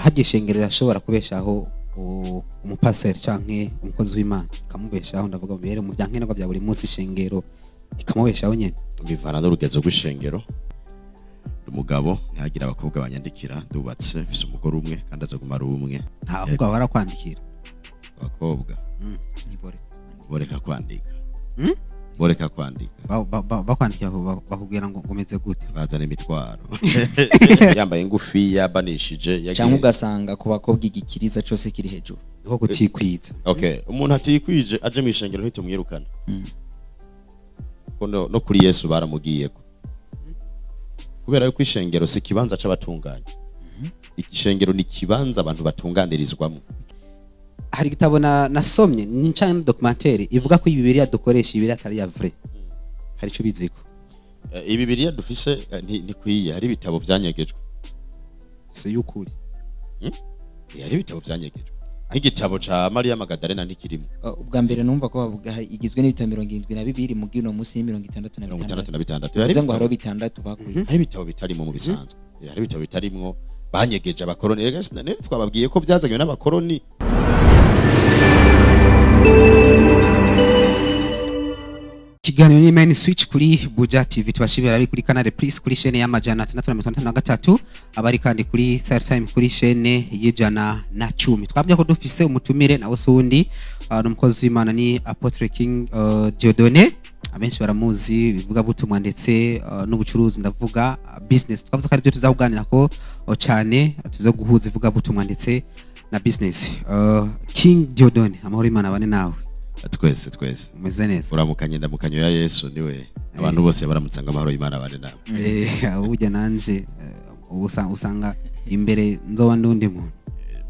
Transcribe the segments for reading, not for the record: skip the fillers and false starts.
Harya ishengero rirashobora kubeshaho umupaseri canke umukozi w'Imana, ikamubeshaho, ndavuga mu mibereho, mu vya nkenerwa bya buri munsi, ishengero ikamubeshaho nyene? Bivana n'urugezo rw'ishengero. Umugabo, ntihagire abakobwa banyandikira, ndubatse, mfise umugore umwe kandi azoguma ari umwe. Nta bakobwa barakwandikira? Abakobwa? Ntibore. Boreka kwandika. Boreka kwandika. Bakwandikira bakubwira ngo umeze gute? Bazana imitwaro, yambaye ingufi, yabanishije yagiye- Cyangwa ugasanga ku bakobwa igikiriza cose kiri hejuru. Niko kutikwiza. Okay, umuntu atikwije aje mu ishengero ntitumwirukana. Ko no kuri Yesu baramugiyeko, kubera yuko ishengero si ikibanza c'abatunganye, ishengero ni ikibanza abantu batunganirizwamo. Hari igitabo nasomye canke documentaire ivuga ko Bibiliya dukoresha, Bibiliya atari ya vrai. Hari ico biziko? Ibi Bibiliya dufise ntikwiye, hari ibitabo vyanyegejwe. Si y'ukuri? Hari ibitabo vyanyegejwe, nk'igitabo ca Mariya Magadalena ntikirimo. Ubwa mbere numva ko bavuga igizwe n'ibitabo 72, mu uno munsi ni mirongo itandatu na 66 bitandatu. na bitandatu. Hari Bivuze ngo hariho ibitabo- bitandatu bakuye. Hari ibitabo bitarimo mu bisanzwe. Hari ibitabo bitarimwo banyegeje abakoroni. Erega twababwiye ko byazanywe n'abakoroni. Ikiganiro ni Main Switch kuri Buja TV. Tubashimira abari kuri Canal Plus kuri chaîne ya 663, abari kandi kuri Star Time kuri chaîne y'110. Twabwiye ko dufise umutumire, nawe sundi, ni umukozi w'Imana, ni Apotre King Dieudonné. Abenshi baramuzi bivuga butumwa ndetse n'ubucuruzi, ndavuga business. Twavuze ko aribyo tuzakuganira ko cyane, tuza guhuza ivuga butumwa ndetse na business. King Dieudonné, amahoro y'Imana abane nawe. Twese, twese. Umeze neza? Uramukanye, ndamukanyo ya Yesu, niwe abantu bose baramutsa ngo amahoro y'Imana bane nawe. Burya nanje usanga imbere nzoba ndundi muntu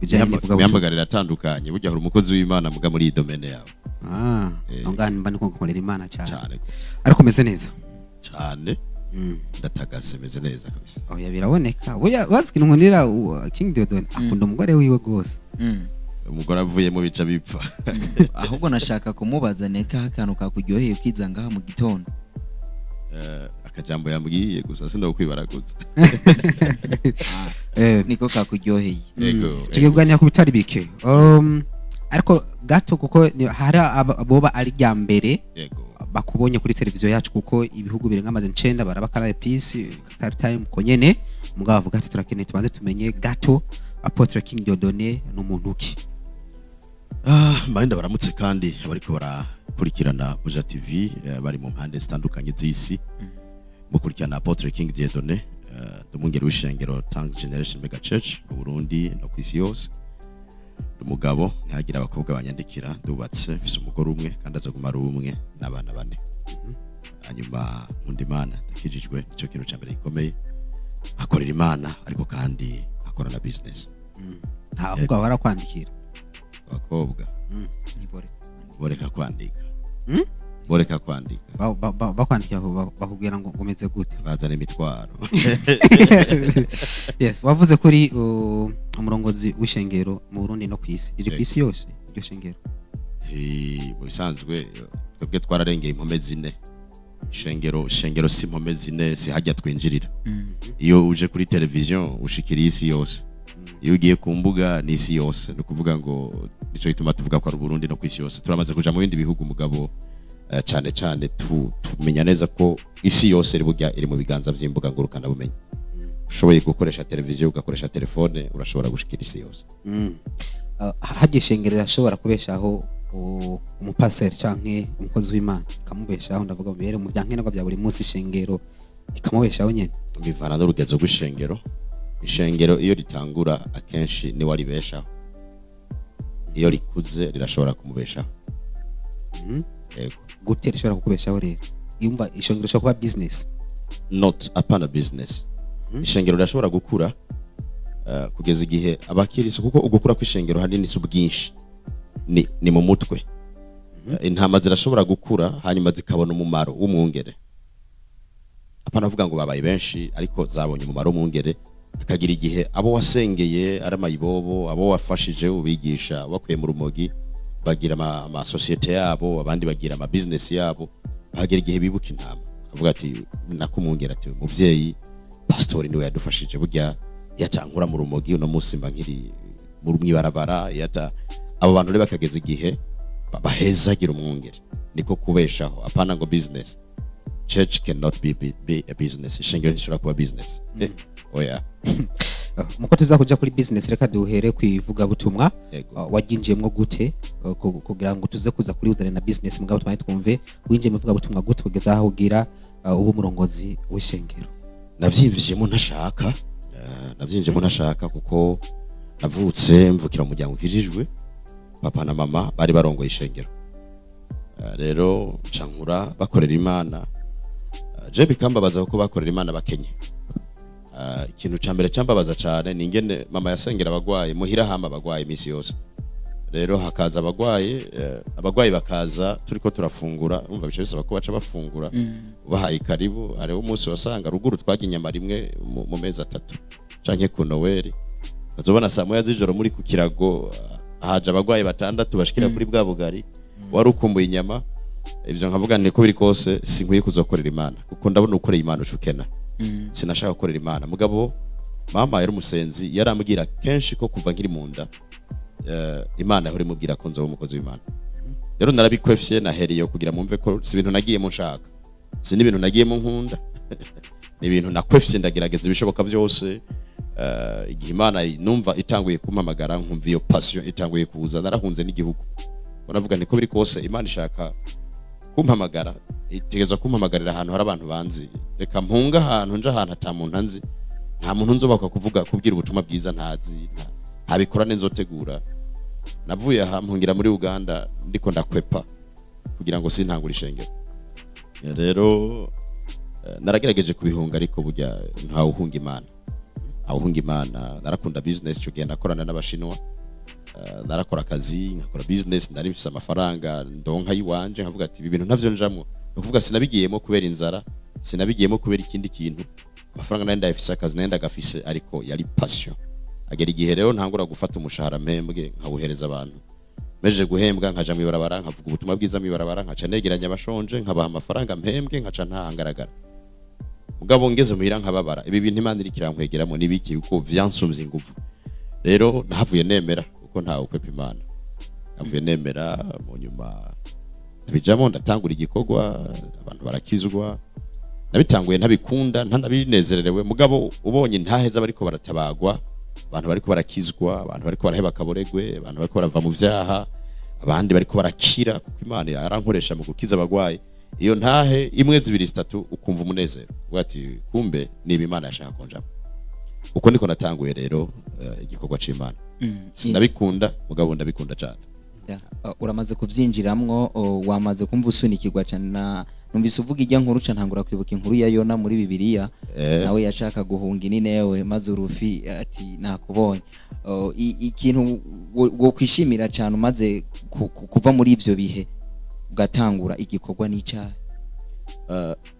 bijanye n'ivugabutumwa. Imyambagarire iratandukanye, burya hari umukozi w'Imana muga muri iyi domaine yawe. Ah, ngaha mba ndiko nkorera Imana cyane. Cyane gose. Ariko umeze neza? Cyane. Ndatagase, meze neza kabisa. Oya, biraboneka. Burya bazi ikintu nkundira King Dieudonné, akunda umugore wiwe gose. Umugore avuye mu bica bipfa. Ahubwo nashaka kumubaza neka akantu kakuryoheye ukiza ngaha mu gitondo. Akajambo yambwiye gusa sindokwibaragutse. Niko kakuryoheye? Yego. Tugiye kuganira ku bitari bike, ariko gato, kuko hari boba ari rya mbere bakubonye kuri televiziyo yacu, kuko ibihugu birenga 900 baraba Canal Plus, Star Time ko nyene. Mugabo bavuga ati turakeneye tubanze tumenye gato Apotre King Dieudonné ni umuntu ki? Ah, mbaye baramutse kandi abariko barakurikirana Buja TV, bari mu mpande zitandukanye z'isi. Mukurikirana Apotre King Dieudonné, ndumungeri w'ishengero Tongues Generation Mega Church mu Burundi no ku isi yose. Umugabo, ntihagire abakobwa banyandikira, ndubatse, mfise umugore umwe kandi azoguma ari umwe n'abana bane. Hanyuma nkunda Imana, ndakijijwe, nico kintu ca mbere gikomeye. Akorera Imana ariko kandi akora na business. Nta bakobwa barakwandikira? Abakobwa? Ntibore. Boreka kwandika. Boreka kwandika. Bakwandikira bakubwira ngo umeze gute? Bazana imitwaro. Yes, wavuze kuri umurongozi w'ishengero mu Burundi no kwisi, riri kwisi yose iryo shengero? Mu bisanzwe twebwe twararengeye impome zine. Ishengero si impome zine, si hajya twinjirira. Iyo uje kuri televiziyo ushikira isi yose, iyo ugiye ku mbuga ni isi yose. Ni ukuvuga ngo nico gituma tuvuga ko ari Burundi no ku isi yose. Turamaze kuja mu bindi bihugu, mugabo cane cane tumenya neza ko isi yose iri burya iri mu biganza vy'imbuga ngurukana bumenyi. Ushoboye gukoresha televiziyo, ugakoresha telefone, urashobora gushikira isi yose. Harya ishengero rirashobora kubeshaho umupaseri canke umukozi w'Imana, ikamubeshaho, ndavuga mu mibereho, mu vya nkenerwa bya buri munsi, ishengero ikamubeshaho nyene? Bivana n'urugezo rw'ishengero. Ishengero iyo ritangura akenshi niwe aribeshaho, iyo rikuze rirashobora kumubeshaho. Yego. Gute rishobora kukubeshaho rero? Yumva ishengero rishobora kuba business? Not, apana business. Ishengero rirashobora gukura kugeza igihe abakirisu, kuko ugukura kw'ishengero hanini si ubwinshi, ni mu mutwe. Intama zirashobora gukura hanyuma zikabona umumaro w'umwungere, apana avuga ngo babaye benshi, ariko zabonye umumaro w'umwungere. Akagira igihe abo wasengeye ari amayibobo, abo wafashije ubigisha bakuye mu rumogi, bagira amasosiyete yabo, abandi bagira ama business yabo. Bagera igihe bibuka intama, akavuga ati nakumwungera, ati umuvyeyi pastori niwe yadufashije burya. Iyo atankura mu rumogi, uno munsi mba nkiri mu mwibarabara. Iyo ata abo bantu rero bakageza igihe bahezagira umwungere, niko kubeshaho, apana ngo business. Church cannot be a business. Ishengero ntishobora kuba business. Oya. Muko tuza kuja kuri business, reka duhere ku ivugabutumwa. Yego. Waryinjiyemwo gute? Kugira ngo tuze kuza kuri uzane na business, mugabo twari twumve winjiye mu ivugabutumwa gute kugeza aho ugira uba umurongozi w'ishengero. Navyinjiyemo ntashaka. Navyinjiyemo ntashaka kuko navutse mvukira mu muryango ukijijwe. Papa na mama bari barongoye ishengero. Rero nca nkura bakorera Imana. Je bikambabaza kuko bakorera Imana bakenye. Ikintu ca mbere cambabaza cane ni ingene mama yasengera abagwayi muhira, hama abagwayi imisi yose. Rero hakaza abagwayi, abagwayi bakaza turiko turafungura. Umva, bice bisaba ko baca bafungura, ubahaye karibu. Hariho umunsi wasanga ruguru twarya inyama rimwe mu mezi 3 canke ku Noweli. Bazobona saa 1 z'ijoro muri ku kirago, haje abagwayi batandatu bashikira kuri bwa bugari, wari ukumbuye inyama. Ivyo nkavuga nti ko biri kose sinkwiye kuzokorera Imana, kuko ndabona ukoreye Imana uca ukena. Sinashaka gukorera Imana. Mugabo mama yari umusenzi, yarambwira kenshi ko kuva nkiri mu nda, Imana yahora imubwira ko nzoba umukozi w'Imana. Rero narabikwefye, nahereye kugira mumve ko si ibintu nagiyemo nshaka, si n'ibintu nagiyemo nkunda, ni ibintu nakwefye, ndagerageza ibishoboka byose. Igihe Imana numva itanguye kumpamagara, nkumva iyo passion itanguye kuza, narahunze n'igihugu. Navuga niko biri kose Imana ishaka kumpamagara, itegerezwa kumpamagarira ahantu hari abantu banzi. Reka mpunga ahantu, nje ahantu ata muntu anzi, nta muntu nzobakwa kuvuga kubwira ubutumwa bwiza ntazi, ntabikorane nzotegura. Navuye aha mpungira muri Uganda, ndiko ndakwepa kugira ngo sintangure ishengero. Rero naragerageje kubihunga, ariko burya ntawe uhunga Imana, ntawe uhunga Imana. Narakunda business icyo gihe, nakorana n'Abashinwa. Narakora akazi, nkakora business, nari mfise amafaranga ndonka yiwanje. Nkavuga ati ibi bintu ntavyo njamwo. Ni ukuvuga sinabigiyemo kubera inzara, sinabigiyemo kubera ikindi kintu. Amafaranga nari ndayafise, akazi nari ndagafise, ariko yari passion. Agera igihe rero ntangura gufata umushahara mpembwe nkawuhereza abantu. Meje guhembwa nkaja mw'ibarabara, nkavuga ubutumwa bwiza mw'ibarabara, nkaca negeranya abashonje, nkabaha amafaranga mpembwe, nkaca ntahangaragara. Mugabo ngeze muhira nkababara: ibi bintu Imana iriko irankwegeramo nibiki? Kuko vyansumvye inguvu. Rero nahavuye nemera, kuko ntawe ukwepa Imana. Nahavuye nemera, mu nyuma ndabijamo, ndatangura igikorwa, abantu barakizwa. Nabitanguye ntabikunda, ntanabinezererewe, mugabo ubonye intaheza bariko baratabagwa, abantu bariko barakizwa, abantu bariko baraheba akaboregwe, abantu bariko barava mu vyaha, abandi bariko barakira, kuko Imana yarankoresha mu gukiza abagwayi. Iyo ntahe imwe, zibiri, zitatu, ukumva umunezero, uvuga ati kumbe niba Imana yashaka konjamo. Uko niko natanguye rero igikorwa c'Imana. Sinabikunda, mugabo ndabikunda cyane. Ya, uramaze kubyinjiramwo, wamaze kumva usunikirwa cyane. Na numvise uvuga ijya nkuru ca ntangura kwibuka inkuru ya Yona muri Bibiliya. Nawe yashaka guhunga Ininewe, maze urufi ati nakubonye. Ikintu wo kwishimira cyane umaze kuva muri ivyo bihe ugatangura igikorwa n'icyaha?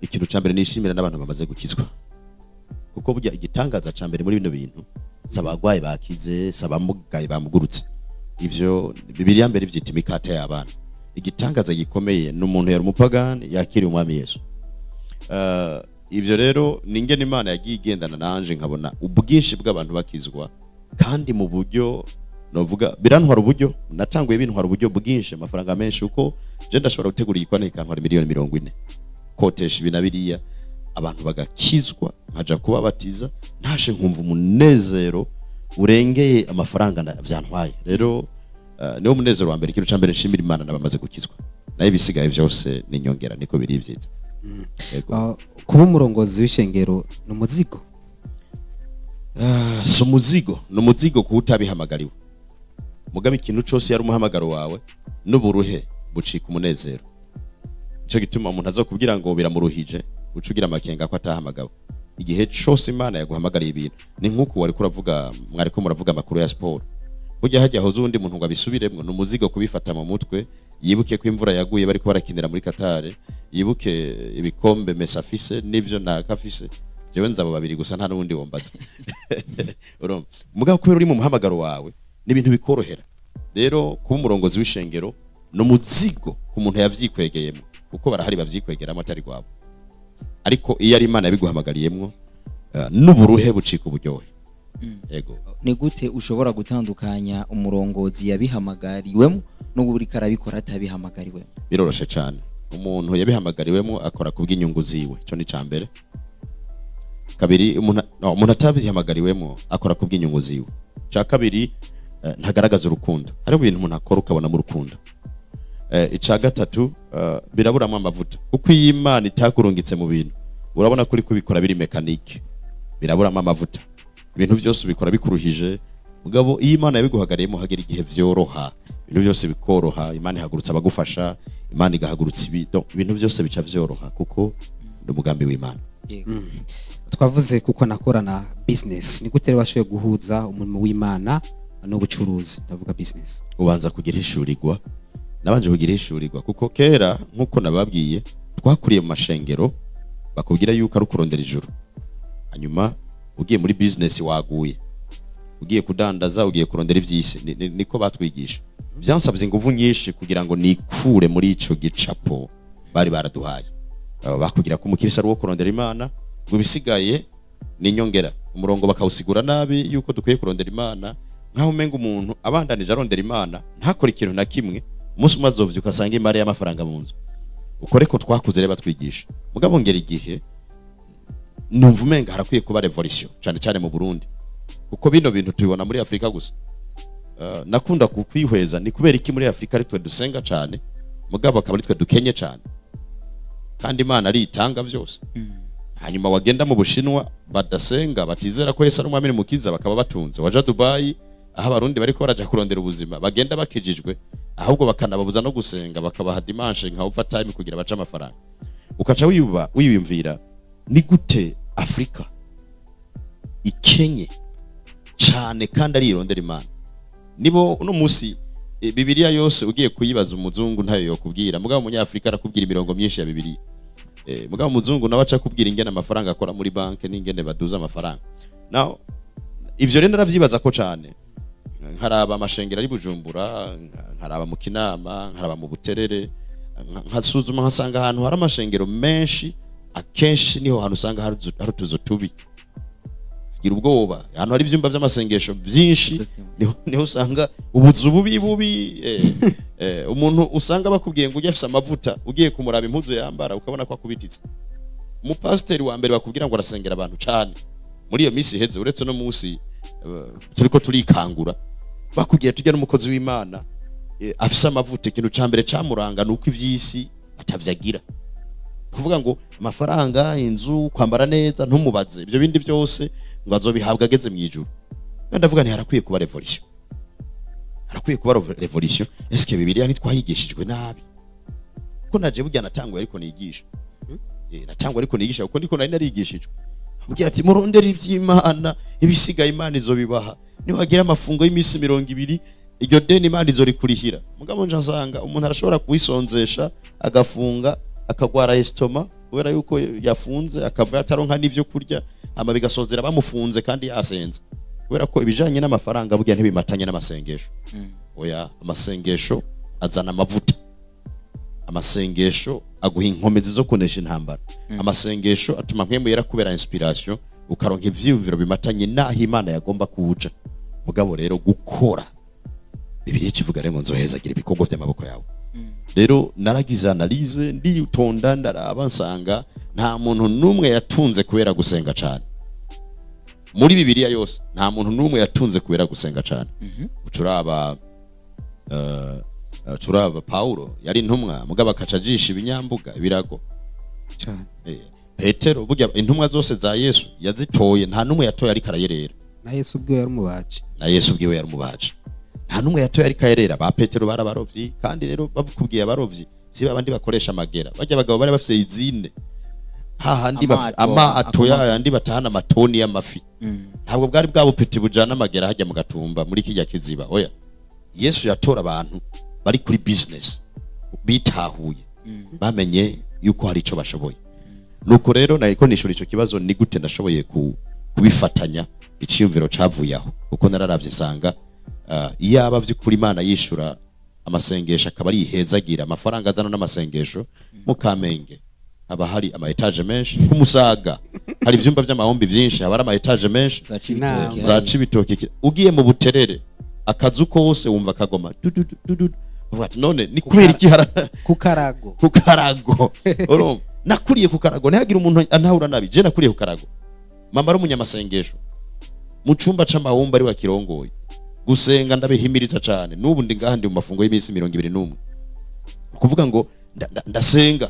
Ikintu ca mbere nishimira n'abantu bamaze gukizwa, kuko burya igitangaza ca mbere muri bino bintu si abagwayi bakize, si abamugaye bamugurutse. Ivyo Bibiliya mbere vyita imikate y'abana. Igitangaza gikomeye ni umuntu yari umupagani yakiriye Umwami Yesu. Ivyo rero ni ingene Imana yagiye igendana nanje, nkabona ubwinshi bw'abantu bakizwa, kandi mu buryo novuga birantwara uburyo. Natanguye bintwara uburyo bwinshi, amafaranga menshi, kuko je ndashobora gutegura igikoni kikantwara miliyoni 40, kotesha ibi na biriya, abantu bagakizwa, nkaja kubabatiza, ntashe nkumva umunezero urengeye amafaranga vyantwaye. Rero niwo munezero wa mbere. Ikintu ca mbere nshimira Imana n'abamaze gukizwa, nayo ibisigaye byose ni inyongera, niko biri ivyita. Yego. Kuba umurongozi w'ishengero ni umuzigo? Ah, si umuzigo, ni umuzigo kuba utabihamagariwe. Mugabo ikintu cose yari umuhamagaro wawe, n'uburuhe bucika umunezero. Nico gituma umuntu azokubwira ngo biramuruhije, uca ugira amakenga ko atahamagawe. Igihe cose Imana yaguhamagariye ibintu, ni nk'uku wariko uravuga, mwariko muravuga amakuru ya siporo. Burya hajya hoze uwundi muntu ngo abisubiremwo, ni umuzigo kubifata mu mutwe, yibuke ko imvura yaguye bariko barakinira muri Qatar, yibuke ibikombe Messi afise n'ivyo naka afise. Jewe nzabo babiri gusa, nta n'uwundi wombaza. Urumva, mugabo kubera uri mu muhamagaro wawe, ni ibintu bikorohera. Rero kuba umurongozi w'ishengero ni umuzigo ku muntu yavyikwegeyemo, kuko barahari bavyikwegeramo atari rwabo. Ariko iyo ari Imana yabiguhamagariyemwo, n'uburuhe bucika uburyohe. Yego. Ni gute ushobora gutandukanya umurongozi yabihamagariwemo n'ubu uriko arabikora atabihamagariwemo? Biroroshe cyane. Umuntu yabihamagariwemo akora kubw'inyungu ziwe, ico ni cambere. Kabiri, umuntu, no, umuntu atabihamagariwemo akora kubw'inyungu ziwe. Cya kabiri, ntagaragaza urukundo. Hari ibintu umuntu akora ukabona mu rukundo. Icya gatatu, biraburamo amavuta, kuko iyo Imana itakurungitse mu bintu, urabona ko uri kubikora biri mécanique, biraburamo amavuta. Ibintu byose ubikora bikuruhije. Mugabo iyo Imana yabiguhagariyemo, hagera igihe vyoroha, ibintu byose bikoroha. Imana ihagurutsa abagufasha, Imana igahagurutsa ibi, donc ibintu byose bica vyoroha kuko ni umugambi w'Imana. Yego. Twavuze kuko nakorana business. Ni gute rero washoboye guhuza umurimo w'Imana n'ubucuruzi, ndavuga business? Ubanza kugira ishurirwa. Nabanje kugira ishurirwa kuko kera, nk'uko nababwiye, twakuriye mu mashengero bakubwira yuko ari ukurondera ijuru, hanyuma ugiye muri business waguye, ugiye kudandaza, ugiye kurondera iby'isi. Niko batwigisha. Byansabye ingufu nyinshi kugira ngo nikure muri ico gicapo bari baraduhaye. Bakubwira ko umukirisitu ari uwo kurondera Imana, ngo ibisigaye ni inyongera. Umurongo bakawusigura nabi yuko dukwiye kurondera Imana, nkaho umenga umuntu abandanije arondera Imana ntakore ikintu na kimwe, umunsi umwe azovyuka asanga imari y'amafaranga mu nzu. Uko reko twakuze rero batwigisha. Mugabo ngera igihe numva umenga harakwiye kuba révolution, cyane cyane mu Burundi, kuko bino bintu tubibona muri Afrika gusa. Nakunda kukwihweza ni kubera iki muri Afrika ari twe dusenga cyane, mugabo akaba ari twe dukenye cyane, kandi Imana ari itanga vyose? Hanyuma wagenda mu Bushinwa badasenga, batizera ko Yesu ari umwami mukiza, bakaba batunze. Waja Dubai, aho Abarundi bariko baraja kurondera ubuzima, bagenda bakijijwe, ahubwo bakanababuza no gusenga, bakabaha dimanche nka overtime kugira bace amafaranga. Ukaca wiyuba wiyumvira, ni gute Afrika ikenye cyane kandi ari irondera Imana? Nibo uno munsi, Bibiliya yose ugiye kuyibaza umuzungu ntayo yokubwira, mugabo umunyafrika arakubwira imirongo myinshi ya Bibiliya. Mugabo umuzungu nawe aca kubwira ingene amafaranga akora muri banke n'ingene baduza amafaranga. Now ivyo rero naravyibaza ko cane, nkaraba amashengero ari Bujumbura, nkaraba mu Kinama, nkaraba mu Buterere, nkasuzuma nkasanga ahantu hari amashengero menshi akenshi niho hantu usanga hari utuzu tubi. Gira ubwoba, ahantu hari ivyumba vy'amasengesho byinshi niho usanga ubuzu bubi bubi. Umuntu usanga bakubwiye ngo ujye afise amavuta, ugiye kumuraba impuzu yambara ukabona ko akubititse. Umupasiteri wa mbere bakubwira ngo arasengera abantu cane muri iyo minsi iheze, uretse no munsi turiko turikangura, bakubwiye tujya n'umukozi w'Imana afise amavuta, ikintu ca mbere camuranga nuko ivy'isi atavyagira, kuvuga ngo amafaranga, inzu, kwambara neza, ntumubaze ibyo bindi byose, ngo azobihabwa ageze mu ijuru. Kandi ndavuga nti harakwiye kuba révolution, harakwiye kuba révolution. Eske Bibiliya ntitwayigishijwe nabi? Kuko naje burya natanguye ariko nigisha. Natanguye ariko nigisha kuko ndiko nari narigishijwe. Ambwira ati: "Murondere iby'Imana, ibisigaye Imana izobibaha. Niwagira amafungo y'iminsi 20, iryo deni Imana izorikurihira." Mugabo nje nsanga umuntu arashobora kuwisonzesha, agafunga, akagwara estomac kubera yuko yafunze, akava yataronka n'ivyo kurya, hama bigasozera bamufunze kandi yasenze, kubera ko ibijanye n'amafaranga burya ntibimatanye n'amasengesho. Oya, amasengesho azana amavuta, amasengesho aguha inkomezi zo kunesha intambara, amasengesho atuma Mpwemu Yera kubera inspiration, ukaronka ivyiyumviro bimatanye n'aho Imana yagomba kuja. Mugabo rero gukora, Bibiliya ikivuga rero ngo nzohezagira ibikorwa vy'amaboko yawe. Rero naragize analyse, nditonda, ndaraba, nsanga nta muntu n'umwe yatunze kubera gusenga cane muri Bibiliya yose. Nta muntu n'umwe yatunze kubera gusenga cane. Ucuraba turaba Paulo, yari intumwa, mugabo akaca ajisha ibinyambuga, ibirago. Cyane. Petero, burya intumwa zose za Yesu yazitoye, nta n'umwe yatoye ariko arayerera. Na Yesu ubwiwe yari umubaji. Na Yesu ubwiwe yari umubaji. Nta n'umwe yatoye ariko ayerera. Ba Petero bari abarovyi. Kandi rero bakubwiye abarovyi, si babandi bakoresha amagera bajya, abagabo bari bafise izine hahandi Amato, amato yayandi batahana amatoni y'amafi. Ntabwo bwari bwa bupeti bujana amagera hajya mu Gatumba muri kijya kiziba. Oya, Yesu yatora abantu bari kuri business, bitahuye, bamenye yuko hari ico bashoboye. Nuko rero nariko nishura ico kibazo, ni gute nashoboye kubifatanya? Iciyumviro cavuye aho, kuko nararavye nsanga iyaba vy'ukuri Imana yishura amasengesho akaba ari ihezagira amafaranga azana n'amasengesho, mu Kamenge. Haba hari ama étages menshi. Ku Musaga hari ivyumba vy'amahombi vyinshi, haba hari ama étages menshi. Za Cibitoke. Za Cibitoke. Ugiye mu Buterere, akazu kose wumva kagoma du du du du du. Uvuga ati: "None ni kubera iki hara?" Ku Karago. Ku Karago. Urumva, nakuriye ku Karago. Ntihagire umuntu antahura nabi, je nakuriye ku Karago. Mama ari umunyamasengesho, mu cumba c'amahumba ari wakirongoye. Gusenga ndabihimiriza cane. N'ubu ndi ngaha, ndi mu mafungo y'iminsi 21. Kuvuga ngo ndasenga,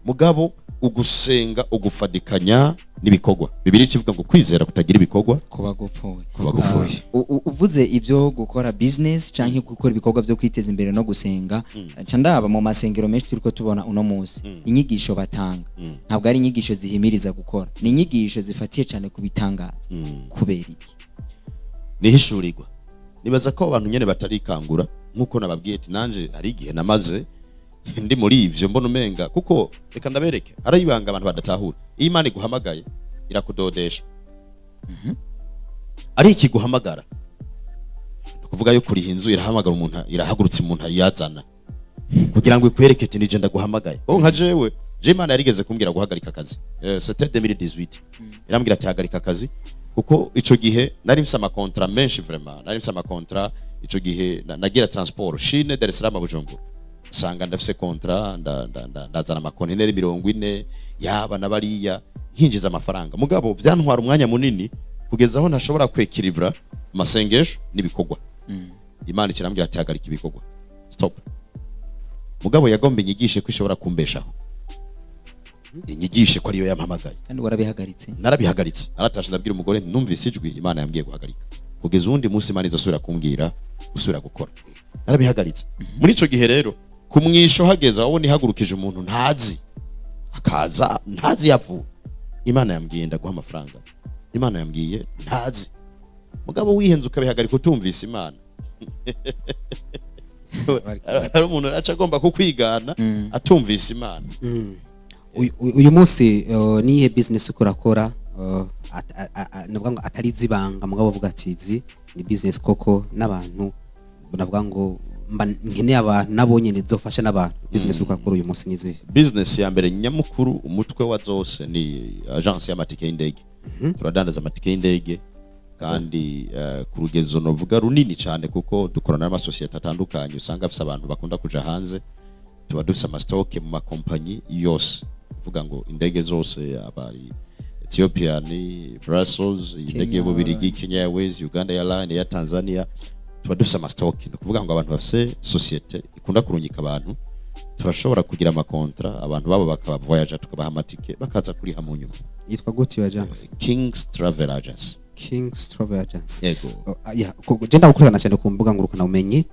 mugabo ugusenga ugufadikanya n'ibikorwa. Bibiliya ikivuga ngo kwizera kutagira ibikorwa kuba gupfuye. Kuba gupfuye. Uvuze ibyo gukora business canke gukora ibikorwa byo kwiteza imbere no gusenga, nca ndaba mu masengero menshi turiko tubona uno munsi, inyigisho batanga ntabwo ari inyigisho zihimiriza gukora, ni inyigisho zifatiye cyane ku bitangaza. Kubera iki? Nihishurirwa. Nibaza ko abantu nyene batarikangura, nkuko nababwiye ati nanje hari igihe namaze ndi muri ivyo, mbona umenga. Kuko reka ndabereke, arayibanga abantu badatahura: iyo Imana iguhamagaye irakudodesha, ari ikiguhamagara, ni ukuvuga yo kuriha inzu, irahamagara umuntu, irahagurutsa umuntu ayazana kugira ngo ikwereke ati: "Nije ndaguhamagaye." Oh, nka jewe, je Imana yarigeze kumbwira guhagarika akazi. C'était 2018. Irambwira ati: "Hagarika akazi." Kuko ico gihe nari mfise ama contrats menshi, vraiment nari mfise ama contrats. Ico gihe nagira transport Chine, Dar es Salaam, Bujumbura. Usanga ndafise contrat, ndazana amakontineri 40 yaba na bariya, nkinjiza amafaranga. Mugabo vyantwara umwanya munini kugeza aho ntashobora kwekiribra amasengesho n'ibikorwa. Imana ikirambwira ati: "Hagarika ibikorwa, stop." Mugabo yagomba inyigishe ko ishobora kumbeshaho, inyigishe ko ariyo yampamagaye. Kandi warabihagaritse? Narabihagaritse, naratashe, ndabwira umugore nti: "Numvise ijwi, Imana yambwiye guhagarika kugeza uwundi munsi Imana izosubira kumbwira gusubira gukora." Narabihagaritse. Muri ico gihe rero, ku mwisho hageze, wabona ihagurukije umuntu ntazi, akaza ntazi yavuye. Imana yambwiye ndaguha amafaranga, Imana yambwiye ntazi. Mugabo wihenze ukabihagarika utumvise Imana, hari umuntu araca agomba kukwigana atumvise Imana. Uyu munsi niyihe business uko urakora, navuga ngo atari izibanga, mugabo uvuga ati: "Izi ni business koko n'abantu, navuga ngo mba nkeneye abantu nabo nyene zofasha n'abantu"? Business uko urakora uyu munsi nizihe? Business ya mbere nyamukuru, umutwe wa zose, ni agence y'amatike y'indege. Turadandaza amatike y'indege kandi ku rugezo novuga runini cyane, kuko dukorana n'amasosiyete atandukanye usanga afise abantu bakunda kuja hanze. Tuba dufise ama stocks mu makompanyi yose, kuvuga ngo indege zose, aba ari Ethiopian, Brussels, indege Kenya. y'Ububirigi, Kenya Airways, Uganda Airline ya Tanzania, tuba dufise ama stocks. Ni ukuvuga ngo abantu bafise société ikunda kurungika abantu, turashobora kugira ama contrats, abantu babo bakaba voyage, tukabaha amatike, bakaza kuriha mu nyuma. Yitwa gute iyo agence? Kings Travel Agency. Kings Travel Agency. Yego. Oh, yeah, je ndagukurikirana cyane ku mbuga ngurukanabumenyi.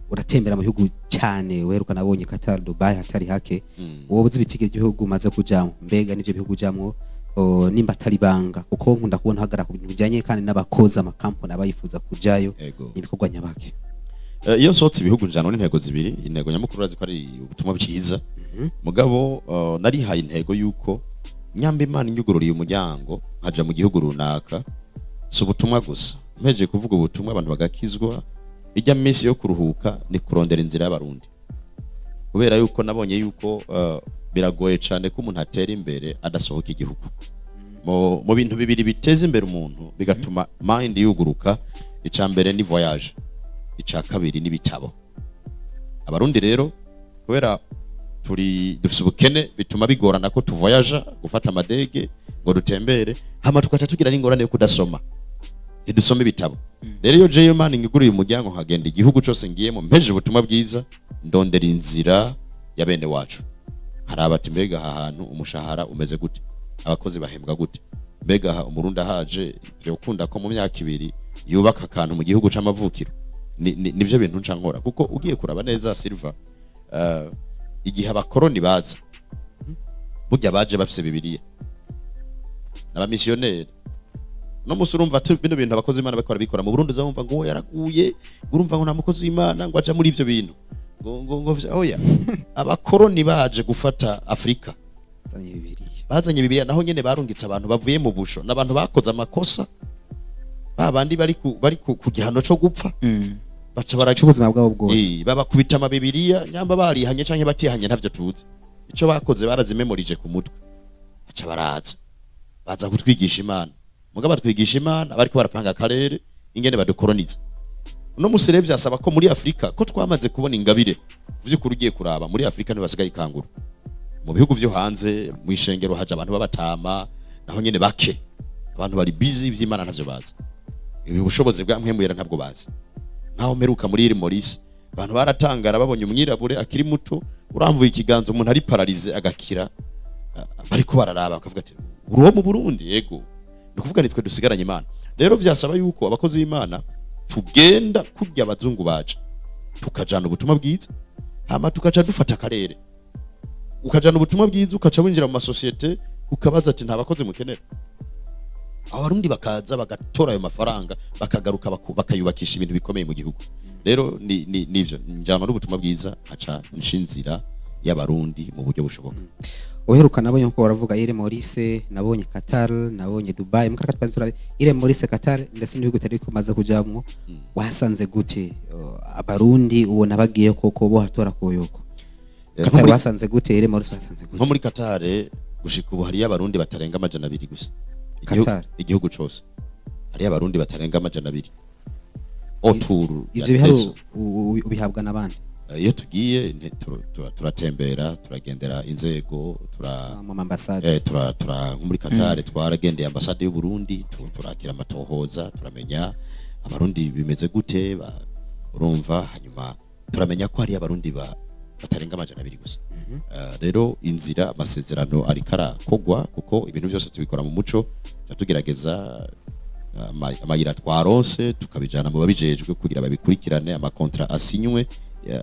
Uratembera mu bihugu cyane, weruka nabonye Qatar, Dubai, hatari hake. Wowe uzi ibitigiri by'ibihugu umaze kujamwo? Mbega n'ivyo bihugu ujamwo, nimba atari banga, kuko nkunda kubona uhagarara ku bintu bijanye kandi n'abakozi, amakampani aba yifuza kujayo, ibikorwa nyabaki? Iyo nsohotse ibihugu njana n'intego zibiri. Intego nyamukuru urazi ko ari ubutumwa bwiza. Mugabo narihaye intego yuko nyamba Imana inyugururiye umuryango nkaja mu gihugu runaka, si ubutumwa gusa. Mpejeje kuvuga ubutumwa abantu bagakizwa, ijya minsi yo kuruhuka ni kurondera inzira y'Abarundi, kubera yuko nabonye yuko biragoye cyane ko umuntu atera imbere adasohoka igihugu. Mu bintu bibiri biteza imbere umuntu, bigatuma mind yuguruka, icya mbere ni voyage, icya kabiri n'ibitabo. Abarundi rero, kubera turi dufise ubukene, bituma bigorana ko tuvoyaja, gufata amadege ngo dutembere, hama tugaca tugira n'ingorane yo kudasoma, ntidusome ibitabo. Rero iyo jeyo Imana inyuguriye umuryango nkagenda igihugu cose ngiyemo, mpeje ubutumwa bwiza, ndondera inzira ya bene wacu. Hari abati: "Mbega aha hantu umushahara umeze gute? Abakozi bahembwa gute? Mbega aha Umurundi ahaje vyokunda ko mu myaka 2 yubaka akantu mu gihugu c'amavukiro?" Nivyo bintu nca nkora. Kuko ugiye kuraba neza, Silva, igihe abakoroni baza, burya baje bafise Bibiliya n'abamisiyoneri. No musi urumva bino bintu abakozi b'Imana bariko barabikora mu Burundi, uzumva ngo uwo yaraguye, ngo urumva ngo nta mukozi w'Imana ngo aja muri ivyo bintu, ngo oya. Abakoroni baje gufata Afrika, Bazanye Bibiliya. Bazanye Bibiliya. Naho nyene barungitse abantu bavuye mu busho n'abantu bakoze amakosa, ba bandi bari ku gihano co gupfa, baca bara c'ubuzima bwabo bwose. Babakubita amabibiriya, nyamba barihanye canke batihanye ntavyo tuzi. Ico bakoze, barazimemorije ku mutwe, baca baraza, baza kutwigisha Imana. Mugabo batwigisha Imana bariko barapanga akarere ingene badukoroniza. Uno musi rero vyasaba ko muri Afrika, ko twamaze kubona ingabire, vy'ukuri ugiye kuraba muri Afrika ntibasigaye ikangura. Mu bihugu vyo hanze, mu ishengero haje abantu b'abatama, naho nyene bake. Abantu bari busy, ivy'Imana ntavyo bazi, ibi bushobozi bwa Mpwemu Yera ntabwo bazi. Nkaho mperuka muri iri Maurice, abantu baratangara babonye umwirabure akiri muto uramvuye ikiganza, umuntu ari paralysé agakira. Bariko bararaba bakavuga ati: "Uri uwo mu Burundi?" Yego. Ni ukuvuga nitwe dusigaranye Imana. Rero vyasaba yuko abakozi b'Imana tugenda kurya abazungu baje, tukajana ubutumwa bwiza, hama tukaca dufata akarere. Ukajana ubutumwa bwiza, ukaca winjira mu masosiyete, ukabaza ati: "Nta bakozi mukenera?" Abarundi bakaza bagatora ayo mafaranga, bakagaruka, bakayubakisha ibintu bikomeye mu gihugu. Rero ni nivyo njyana n'ubutumwa bwiza, aca nshinzira y'Abarundi mu buryo bushoboka. Uheruka nabonye nkuko waravuga Île Maurice, nabonye Qatar, nabonye Dubai, mu karere twazi Île Maurice, Qatar, ndetse n'ibihugu bitari kumaze kujamwo. Wasanze gute Abarundi ubona bagiye koko bo hatora koyoko? Qatar wasanze gute? Île Maurice wasanze Nko gute? Muri Qatar gushika ubu hariyo Abarundi batarenga 200 gusa. Qatar? Igihugu cose hariyo Abarundi batarenga 200 autour ya Ivyo biharu Teso. ubihabwa n'abandi? Iyo tugiye turatembera, turagendera inzego, mu ambasade. Tura nko muri Qatar twaragendeye ambasade y'u Burundi, turakira amatohoza, turamenya Abarundi bimeze gute, urumva, hanyuma turamenya ko hari Abarundi batarenga 200 gusa. Rero inzira, amasezerano ariko arakogwa, kuko ibintu byose tubikora mu muco, tuca tugerageza amayira twaronse, tukabijana mu babijejwe kugira babikurikirane, amakontra asinywe,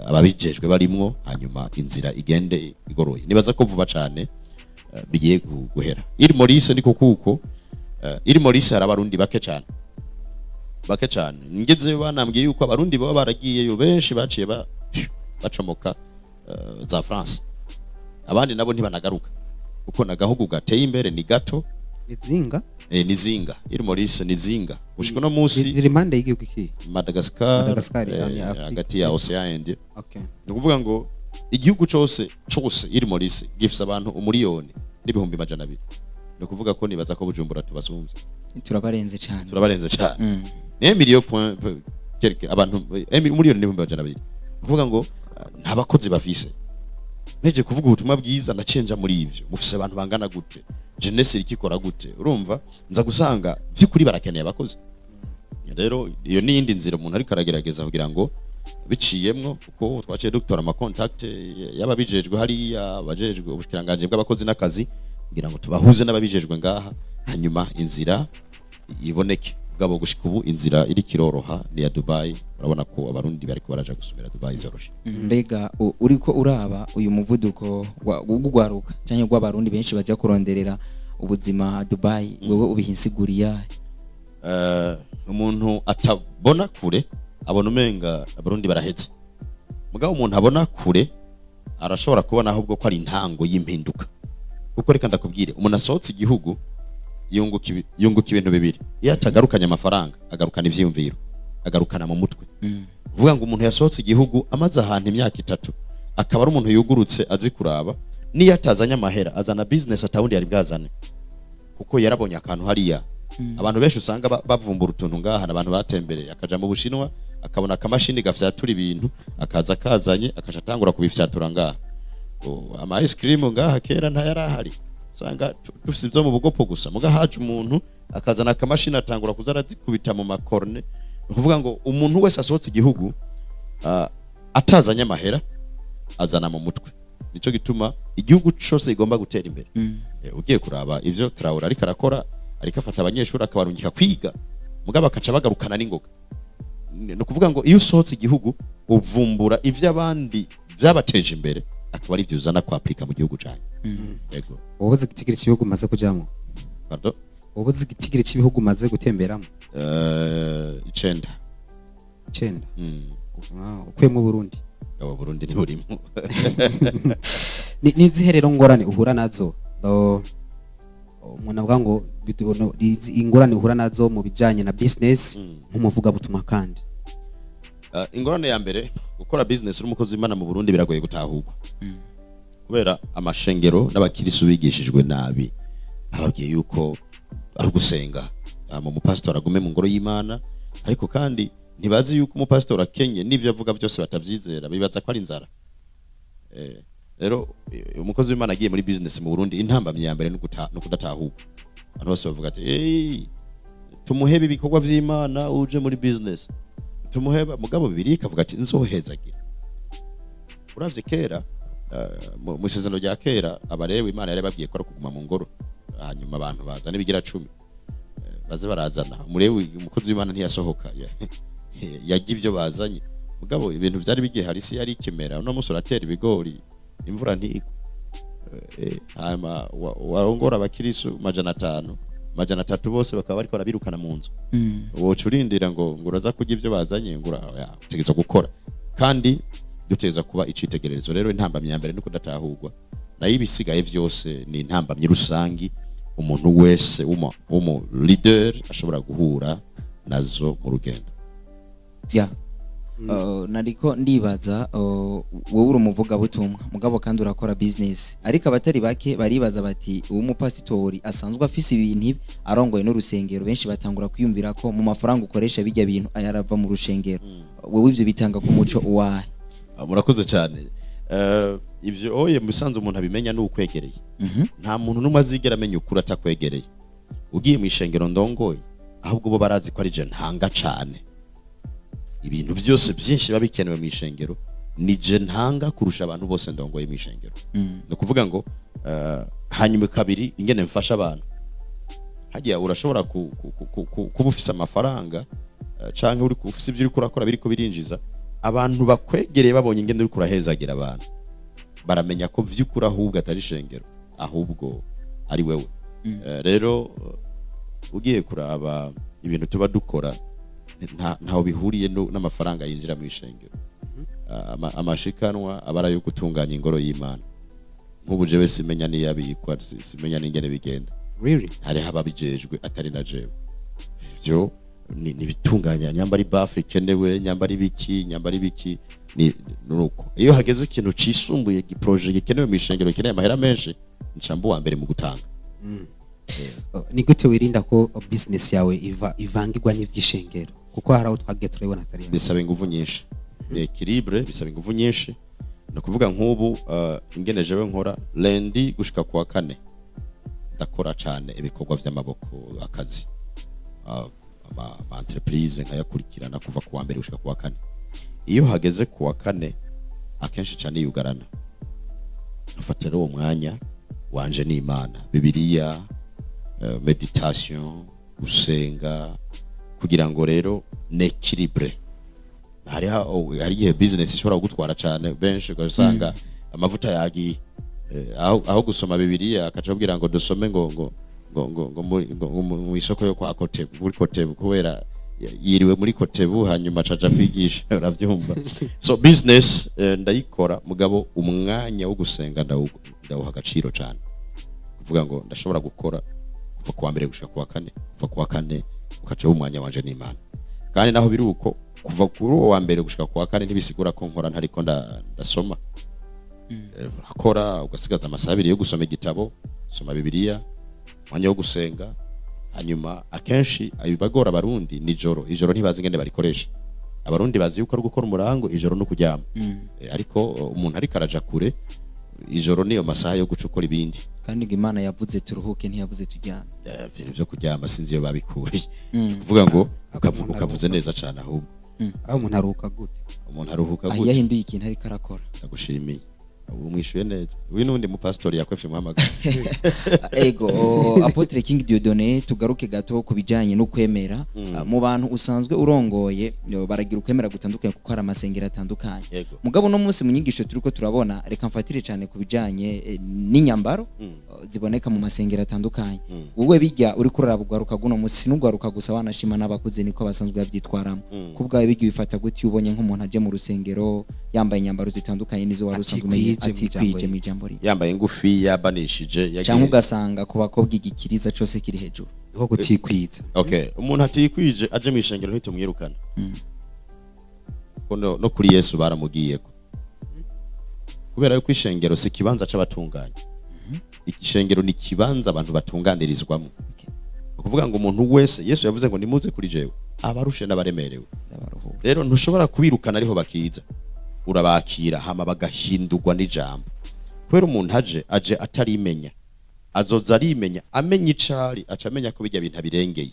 ababijejwe barimwo, hanyuma inzira igende igoroye. Nibaza ko vuba cane bigiye guhera. Île Maurice niko kuko Île Maurice hari Abarundi bake cane, bake cane. Ngezeyo banambwiye yuko Abarundi baba baragiyeyo benshi baciye bacomoka za France, abandi nabo ntibanagaruka, kuko nagahugu gateye imbere ni gato. Izinga? Ni zinga. Île Maurice ni zinga gushika uno munsi. Ziri impande y'igihugu iki? Madagascar. Madagascar, ni Afrika. Hagati ya Océan Indien. Ni ukuvuga ngo igihugu cose cose Île Maurice gifise abantu 1,200,000. Ni ukuvuga ko nibaza ko Bujumbura tubasumvye. Turabarenze cyane. Turabarenze cyane. Ni million point quelque abantu, 1,200,000. Ni ukuvuga ngo nta bakozi bafise. Mpeje kuvuga ubutumwa bwiza, ndacenja muri ivyo: "Mufise abantu bangana gute? Jeunesse irikikora gute?" Urumva, nza gusanga vy'ukuri barakeneye abakozi. Rero iyo ni iyindi nzira umuntu ariko aragerageza kugira ngo biciyemwo, kuko twaciye dutora ama contact y'ababijejwe hariya, abajejwe ubushikiranganje bw'abakozi n'akazi, kugira ngo tubahuze n'ababijejwe ngaha, hanyuma inzira iboneke. Bwabo gushika ubu inzira iri kiroroha ni ya Dubai. Urabona ko Abarundi bariko baraja gusumira Dubai vyoroshe. Mbega uriko uraba uyu muvuduko w'ugwaruka canke rw'Abarundi benshi baja kuronderera ubuzima Dubai, wewe ubihinsiguriya? Umuntu atabona kure abona umenga Abarundi barahetse, mugabo umuntu abona kure arashobora kubona ahubwo ko ari intango y'impinduka. Kuko reka ndakubwire, umuntu asohotse igihugu yunguka ibintu bibiri: iyo atagarukanye amafaranga, agarukana ivyiyumviro, agarukana mu mutwe. Kuvuga ngo umuntu yasohotse igihugu amaze ahantu imyaka 3, akaba ari umuntu yugurutse, azi kuraba, niyo atazanye amahera azana business atawundi yari bwazane, kuko yarabonye akantu hariya. Abantu benshi usanga bavumbura utuntu ngaha, abantu batembereye, akaja mu Bushinwa akabona akamashini gafyatura ibintu, akaza kazanye, akaca atangura kubifyatura ngaha. Ama ice cream ngaha kera ntayari ahari, usanga dufise ivyo mu bugopo gusa. Muga haje umuntu akazana akamashini, atangura kuza arazikubita mu makorne. Ni ukuvuga ngo umuntu wese asohotse igihugu, atazanye amahera, azana mu mutwe. Nico gituma igihugu cose igomba gutera imbere. Ugiye kuraba ivyo Traore ariko arakora, ariko afata abanyeshuri akabarungika kwiga, mugabo bakaca bagarukana n'ingoga. Ni ukuvuga ngo iyo usohotse igihugu uvumbura ivyo abandi vyabateje imbere, akaba ari ivyo uzana kw'appliqua mu gihugu canyu. Yego. Wowe uzi igitigiri cy'ibihugu umaze kujyamo? Pardon? Wowe uzi igitigiri cy'ibihugu umaze gutemberamo? 9. 9? Mm. Ah, ukuyemo Burundi? Abo Burundi ntiburimo. Ni izihe rero ngorane uhura nazo? Umuntu avuga ngo ingorane uhura nazo mu bijyanye na business nk'umuvugabutumwa kandi. Ingorane ya mbere, gukora business uri umukozi w'Imana mu Burundi biragoye gutahurwa. Kubera amashengero n'abakirisu bigishijwe nabi, bababwiye yuko ari ugusenga, hama umupasitori agume mu ngoro y'Imana. Ariko kandi ntibazi yuko umupasitori akenye n'ibyo avuga byose batabyizera, bibaza ko ari inzara. Rero umukozi w'Imana agiye muri business mu Burundi, intambamyi ya mbere ni ukudatahurwa. Abantu bose bavuga ati: "Hey, tumuhebe ibikorwa vy'Imana uje muri business, tumuheba." Mugabo Bibiliya ikavuga ati: "Nzohezagira." Uravye kera, mu isezerano rya kera, abarewe Imana yari babwiye ko ari ukuguma mu ngoro, hanyuma abantu bazana ibigira 10. Baze barazana umurewi, umukozi w'Imana ntiyasohoka, yarya ivyo bazanye. Mugabo ibintu byari bigiye hari isi yari ikimera. Uno munsi uratera ibigori, imvura ntigwa. Hanyuma warongora abakirisu 500, 300 bose bakaba bariko barabirukana mu nzu, woca urindira ngo uraza kurya ibyo bazanye? Ngo oya, utegerezwa gukora kandi dutegerezwa kuba icitegererezo. Rero intambamyi ya mbere ni kudatahurwa, nayo ibisigaye vyose ni intambamyi rusangi umuntu wese w'umu leader ashobora guhura nazo mu rugendo. Ya, nariko ndibaza, wowe uri umuvugabutumwa, mugabo kandi urakora business, ariko abatari bake baribaza bati: "Uwo mupasitori asanzwe afise ibintu ibi, arongoye n'urusengero." Benshi batangura kwiyumvira ko mu mafaranga ukoresha bijya bintu ayarava mu rushengero. Wowe ivyo bitanga ku muco uwahe? Ah, murakoze cyane. Ivyo oye mu bisanzwe umuntu abimenya ni ukwegereye. Nta muntu n'umwe azigera amenya ukuri atakwegereye. Ugiye mu ishengero ndongoye, ahubwo bo barazi ko ari je ntanga cane. Ibintu byose byinshi biba bikenewe mu ishengero ni je ntanga kurusha abantu bose ndongoye mu ishengero. Ni ukuvuga ngo hanyuma kabiri, ingene mfasha abantu hagiya, urashobora kuba ufise amafaranga, canke uri ufise ibyo uriko urakora biriko birinjiza. Abantu bakwegereye babonye ingene uriko urahezagira abantu, baramenya ko vy'ukuri ahubwo atari ishengero, ahubwo ari wewe. Rero ugiye kuraba ibintu tuba dukora, ntaho bihuriye n'amafaranga yinjira mu ishengero. Amashikanwa aba ari ayo gutunganya ingoro y'Imana. Nk'ubu jewe simenya n'iyabikwa, simenya n'ingene bigenda. Really? Hariho ababijejwe atari na jewe. Ivyo ni ibitunganya, nyamba ari baffle ikenewe, nyamba ari biki, nyamba ari biki, ni nuko iyo hageze ikintu cisumbuye, projet gikenewe mu ishengero, gikeneye amahera menshi, nca mba uwa mbere mu gutanga. Ni gute wirinda ko business yawe ivangirwa n'ivy'ishengero? Kuko hari aho twagiye turabibona atari hamwe. Bisaba inguvu nyinshi, ni équilibre, bisaba inguvu nyinshi. Ni ukuvuga nk'ubu ingene jewe nkora, lundi gushika kuwa kane ndakora cane ibikorwa vy'amaboko, akazi, ama entreprise nkayakurikirana kuva kuwa mbere gushika kuwa kane. Iyo hageze kuwa kane, akenshi cane yugarana, afata rero uwo mwanya wanje n'Imana, Bibiliya, méditation, gusenga, kugira ngo rero n'équilibre. Hari igihe business ishobora kugutwara cyane, benshi ugasanga amavuta yagiye. Aho gusoma Bibiliya akaca abwira ngo dusome ngo mu isoko yo kwa Kotebu, muri Kotebu, kubera yiriwe muri Kotebu, hanyuma acaja kwigisha, uravyumva. So business ndayikora, mugabo umwanya wo gusenga ndawuha agaciro cyane. Kuvuga ngo ndashobora gukora kuva kuwa mbere gushika kuwa kane, kuva kuwa kane ukaca umwanya wanje n'Imana. Kandi naho biri uko, kuva kuri uwo wa mbere gushika kuwa kane ntibisigura ko nkora ntariko ndasoma. Urakora ugasigaza amasaha 2 yo gusoma igitabo, soma Bibiliya, umwanya wo gusenga. Hanyuma akenshi ibagora Abarundi nijoro, ijoro ntibazi ingene barikoresha. Abarundi bazi yuko ari gukora umurango, ijoro no kuryama. Ariko umuntu ariko araja kure, ijoro niyo masaha yo guca ukora ibindi. Kandi ngo Imana yavuze turuhuke, ntiyavuze turyame. Ibintu byo kuryama sinzi iyo babikuye. Kuvuga ngo ukavuga ukavuze neza cyane ahubwo. Aho umuntu aruhuka gute? Umuntu aruhuka aho iyo gute? ahinduye ikintu ariko arakora. Ndagushimiye, ubu mwishuye neza. Uyu n'undi mupasitori yakwefye muhamagara. Ego, Apôtre King Dieudonné, tugaruke gato ku bijanye no kwemera. Mu bantu usanzwe urongoye yo, baragira ukwemera gutandukanye kuko hari amasengero atandukanye. Mugabo no munsi mu nyigisho turiko turabona, reka mfatire cyane ku bijanye n'inyambaro ziboneka mu masengero atandukanye. Wowe bijya uri kuraraba ugwaruka guno munsi, n'ugwaruka gusa, wanashima n'abakuze niko basanzwe babyitwaramo, ku bwawe bijya ubifata gute iyo ubonye nk'umuntu aje mu rusengero yambaye inyambaro zitandukanye n'izo wari usanzwe umenye? Atikwije mu ijambo Atikwije rimwe. mu ijambo rimwe. Yambaye ngufi, yabanishije, yagiye- Cyangwa ugasanga ku bakobwa igikiriza cyose kiri hejuru. Nko kutikwiza. Okay, umuntu atikwije aje mu ishengero ntitumwirukana. Ko no kuri Yesu baramugiyeko. Kubera yuko ishengero si ikibanza c'abatunganye, ishengero ni ikibanza abantu batunganirizwamo. Ukuvuga ngo umuntu wese, Yesu yavuze ngo: "Nimuze kuri jewe abarushe n'abaremerewe." Ndabaruhura. Rero ntushobora kubirukana, ariho bakiza urabakira, hama bagahindurwa n'ijambo. Kubera umuntu aje atarimenya, azoza arimenya, amenya icari, aca amenya ko bijya bintu abirengeye.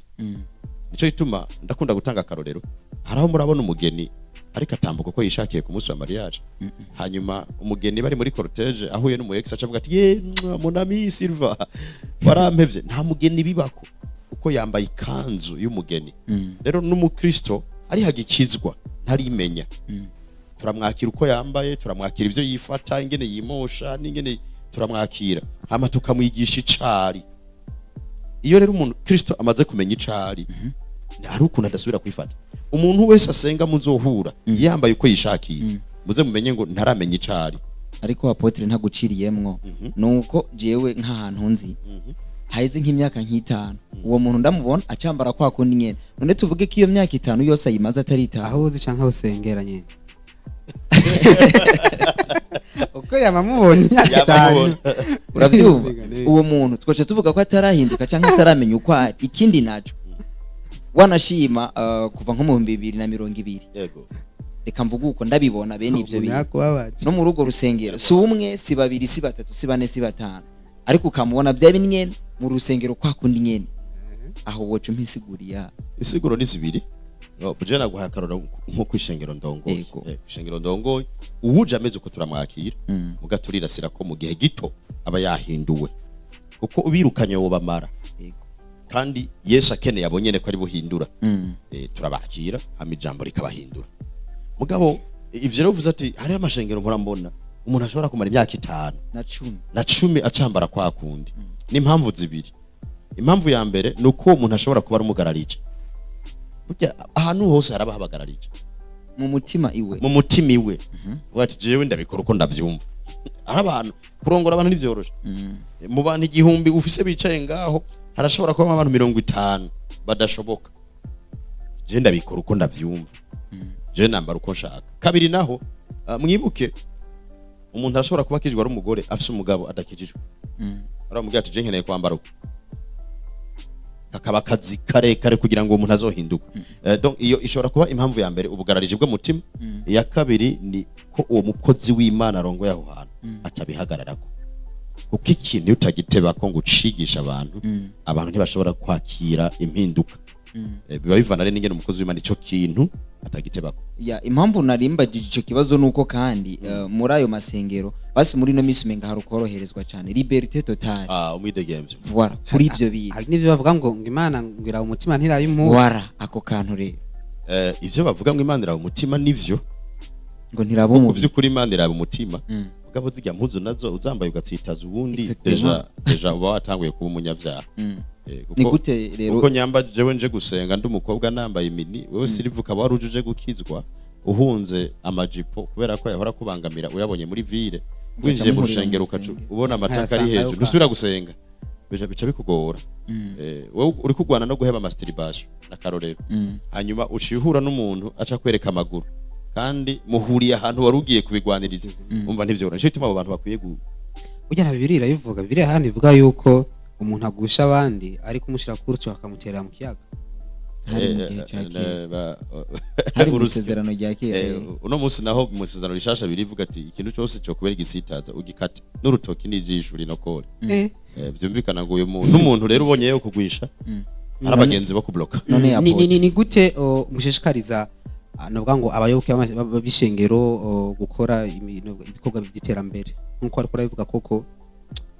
Nico gituma ndakunda gutanga akarorero. Hari aho murabona umugeni ariko atambuka uko yishakiye ku munsi wa mariage, hanyuma umugeni bari muri cortège ahuye n'umu ex, aca avuga ati: "Ye mwa, mon ami Silva, warampevye." Nta mugeni bibako uko yambaye ikanzu y'umugeni. Rero n'umukristo ari hagikizwa ntarimenya, turamwakira uko yambaye, turamwakira ibyo yifata, ingene yimosha n'ingene turamwakira, hama tukamwigisha icari. Iyo rero umuntu kristo amaze kumenya icari, hari ukuntu adasubira kwifata. Umuntu wese asenga muzohura yambaye uko yishakiye, muze mumenye ngo ntaramenya icari. Ariko apôtre, ntaguciriyemwo, nuko jewe nk'ahantu nzi haheze nk'imyaka nk'itanu, uwo muntu ndamubona acambara kwa kundi nyene. None tuvuge ko iyo myaka 5 yose ayimaze ataritaho? Aho uzi canke aho usengera nyene, uko yamamubona imyaka 5. Yamamubona. Urabyumva, uwo muntu twaca tuvuga ko atarahinduka canke ataramenya uko ari. Ikindi naco, wanashima kuva nko mu 2020, reka mvuge uko ndabibona, bene ivyo bintu Yakubabaje. no muri urwo rusengero, si umwe, si babiri, si batatu, si bane, si batanu, ariko ukamubona bya nyene mu rusengero kwa kundi nyene, aho woca umpisiguriya. Isiguro ni zibiri. No, buje naguha akarorero nko kwishengero ndongoye. Kwishengero ndongoye, uwuje ameze uko turamwakira, muga turirasira ko mu gihe gito aba yahinduwe, kuko ubirukanye wo bamara. Kandi Yesu akeneye abo nyene ko ari buhindura. Turabakira, hama ijambo rikabahindura. Mugabo ivyo rero uvuze ati hariho amashengero mpora mbona umuntu ashobora kumara imyaka 5 na 10 na 10 acambara kwa kundi, ni impamvu zibiri. Impamvu ya mbere ni uko uwo muntu ashobora kuba ari umugararije. Burya ahantu hose haraba habagararije. Mu mutima iwe. Mu mutima iwe, uvuga ati: "Jewe ndabikora uko ndavyumva." Ari abantu, kurongora abantu ntivyoroshe. Mu bantu 1000 ufise bicaye ngaho, harashobora kubamo abantu 50 badashoboka. "Je ndabikora uko ndavyumva, je nambara uko nshaka." Kabiri naho, mwibuke umuntu arashobora kuba akijijwe ari umugore afise umugabo adakijijwe, aramubwira ati: "Je nkeneye kwambara uko." Kakaba akazi karekare kugira ngo uwo muntu azohinduke. Donc iyo ishobora kuba impamvu ya mbere, ubugarariji bw'umutima. Iya kabiri ni ko uwo mukozi w'Imana arongoye aho hantu atabihagararako, kuko ikintu iyo utagiteba ko ngo ucigisha abantu, abantu ntibashobora kwakira impinduka. Biba bivana rero n'ingene umukozi w'Imana ico kintu atagitebako. Ya, impamvu narimbagije ico kibazo nuko kandi muri ayo masengero, basi muri ino minsi umenga hari ukoroherezwa cyane, liberté totale. Ah, umwidegemvyo. Voilà, kuri ivyo bintu. Hari n'ivyo bavuga ngo Imana ngo iraba umutima, ntiraba impuzu. Voilà, ako kantu rero. Ivyo bavuga ngo Imana iraba umutima nivyo. Ngo ntiraba Mu umubiri. vy'ukuri Imana iraba umutima. Mugabo zirya mpuzu nazo uzambaye ugatsitaza uwundi, déjà uba watanguye kuba umunyabyaha. Ni gute rero? Kuko nyamba jewe nje gusenga ndi umukobwa nambaye mini, wewe sirivu ukaba wari uje gukizwa uhunze amajipo kubera ko yahora kubangamira, uyabonye muri ville, winjiye mu muhurira mu rushengero ukaca rusengero. ubona amataka ari Nkayasangayo. hejuru, ntusubira gusenga, bica bikugora. Wowe uri kurwana no guheba masturbation n'akarorero, hanyuma uciye uhura n'umuntu aca kwereka amaguru kandi muhuriye ahantu wari ugiye kubigwaniriza, umva ntivyoroshye. Nico gituma abo bantu bakwiye Burya na Bibiliya irabivuga. Bibiliya hano ivuga yuko umuntu agusha abandi ariko umushira ku urusyo akamutera mu kiyaga. Hari mu gihe ca kera. Hari mu isezerano rya kera. Uno munsi naho mu isezerano rishasha birivuga ati ikintu cyose cyo kubera igitsitaza ugikate, n'urutoki n'ijisho rinokore. Vyumvikana ngo uyu muntu n'umuntu rero ubonye yo kugwisha, hari abagenzi bo kubloka. None apôtre. Ni gute mushishikariza, novuga ngo abayoboke b'ishengero gukora ibikorwa by'iterambere nkuko ariko arabivuga koko?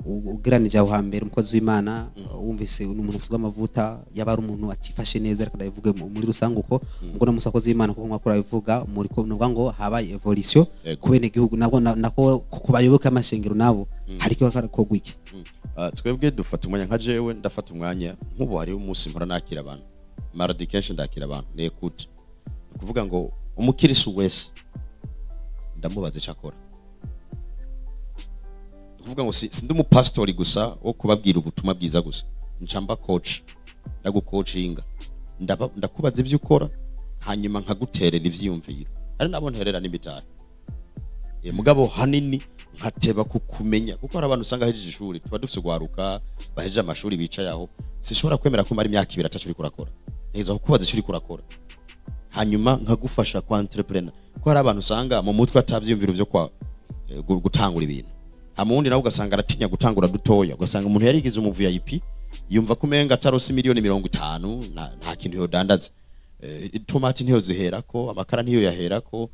Ugereranije aho hambere, umukozi w'Imana wumvise ni umuntu asigwa amavuta, yaba ari umuntu atifashe neza, ariko ndabivuge muri rusange uko ubwo no musakozi w'Imana, kuko nk'uko arabivuga muri ko novuga ngo habaye évolution ku bene gihugu nabwo nako ku bayoboke b'amashengero nabo hari icyo kogwa iki? Twebwe dufata umwanya, nka jewe ndafata umwanya. Nk'ubu hariho umunsi mpora nakira abantu, mardi kenshi ndakira abantu, ni écoute. Ni ukuvuga ngo umukirisu wese ndamubaza icyo akora. Ni ukuvuga ngo si ndi umupasitori gusa wo kubabwira ubutumwa bwiza gusa, nca mba coach, ndagucoachinga, ndakubaza ibyo ukora, hanyuma nkaguterera ivyiyumviro. Hari nabo nterera n'imitahe. Mugabo hanini Nkateba kukumenya, kuko hari abantu usanga ahejeje ishuri, tuba dufise ugwaruka bahejeje amashuri bicaye aho. Sishobora kwemera ko mara imyaka 2 ataco uriko urakora. Ntegerezwa kukubaza ico uriko urakora, hanyuma nkagufasha kwa entrepreneur, ko hari abantu usanga mu mutwe atavyiyumviro vyo kwa gutangura ibintu. Hama uwundi nawe ugasanga aratinya gutangura dutoya, ugasanga umuntu yarigize umu VIP, yumva ko umenga atarose miliyoni 50 nta kintu yodandaza. Itomati ntiyo ziherako, amakara ntiyo yaherako,